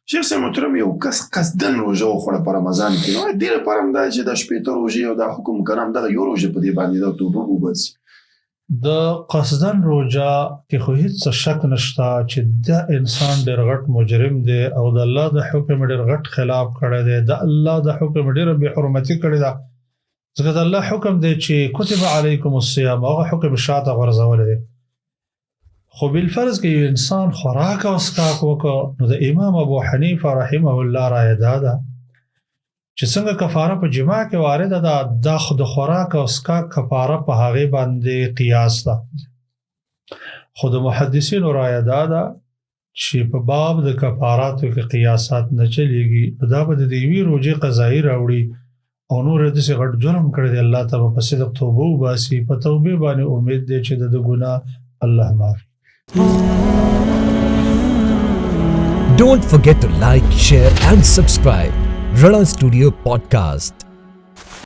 شیخ صاحب محترم، یو کس قصدن روژه وخوړه په رمضان کې، نو دې لپاره هم دا چې د 60 روژې او دا حکم کنه هم دغه یو روژه په دې باندې دا توبه وباسي؟ د قصدن روژه کې خو هیڅ شک نشته چې دا انسان ډېر غټ مجرم دی او د الله د حکم ډېر غټ خلاف کړی دی، د الله د حکم ډېر بې حرمتي کړې ده، ځکه د الله حکم دی چې کتب علیکم الصیام، هغه حکم شاته غورځولی دی. خو بالفرض کې یو انسان خوراک او څښاک وکړ، نو د امام ابو حنیفه رحمه الله رایه دا ده چې څنګه کفاره په جماع کې وارده ده، دا خو د خوراک او څښاک کفاره په هغې باندې قیاس ده. خو د محدثینو رایه دا ده چې په باب د کفاراتو کې قیاسات نه چلیږي، دا به د یوې روژې قضایي راوړي او نور یې داسې غټ جرم کړی دی، الله ته به په صدق توبه وباسي، په توبې باندې امید دی چې د ده ګناه الله معاف. Don't forget to like, share and subscribe Rana Studio Podcast.